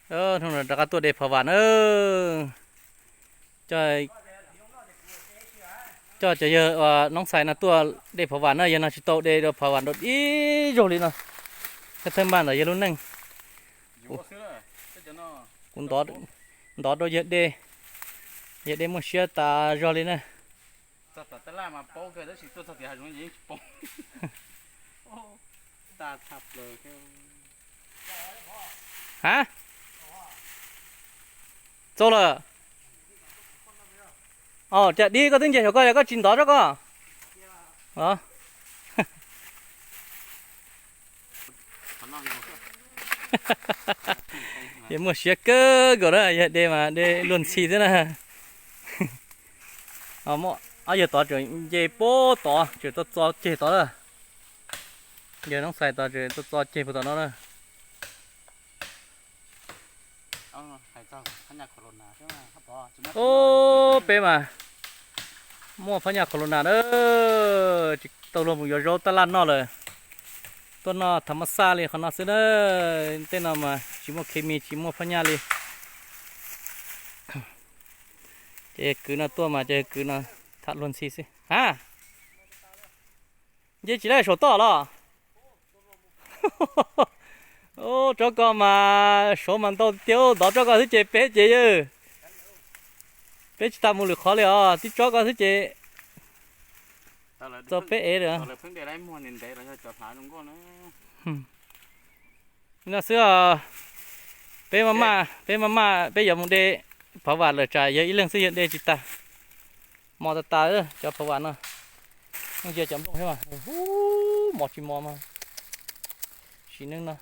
Hnub no rov qab tuaj de phov vam na. Coj cov yawg noob xais no tuaj de phov vam na, yawg no tsis tau de dua phov vam dua ib zaug li no. Thawj thawj npaj ntawm yawg lub neej. Kuv ntov rau yawg de, yawg de muaj siab tas zog li na. Txog tom tab laj mas paub kawg tab sis tuaj txog tim hav zoov ces yeej tsis paub. Tag tshaj plaws thiab. Ha, txaus lawm. Os, cas dib koj twb nce saum koj, yog koj tsis ntov tsob koj. Yog muaj siab kawg nkaus na, yog de mas de luag ntxhi xwb na. Ob yawg tod tseem nce puag tod, tseem txo txo ceg tod na. Yawg noob xais tod tseem txo txo ceg puag tom no na. Ub, peb mas muaj phab nyaj corona na, tsis tau luag mus yuav zaub tab laj noj lawm. Tuaj noj tham mab xaj li qhov no xwb na. Tej no mas tsis muaj khes mis tsis muaj phab nyaj li. Cov yawg kwv no tuaj mas cov yawg kwv no tham luag ntxhi xwb. Ha, nce tsis laij saum toj los? Ub, tsob ko mas saud mas ntau tiag, ntov tsob ko xwb ces peb ces yawg, peb tsis tas mus lwm qhov li os, tib tsob ko xwb ces txog peb ev lawm. No xwb os. Peb maj maj, peb maj maj peb yuav mus de phov vam lawm tsam yawg ib leeg xwb yawg de tsis tas. Mos tas tas cov phov vam no. Ntsia cov nplooj thiab mas, hu, mos tsis mos mas sim neej no.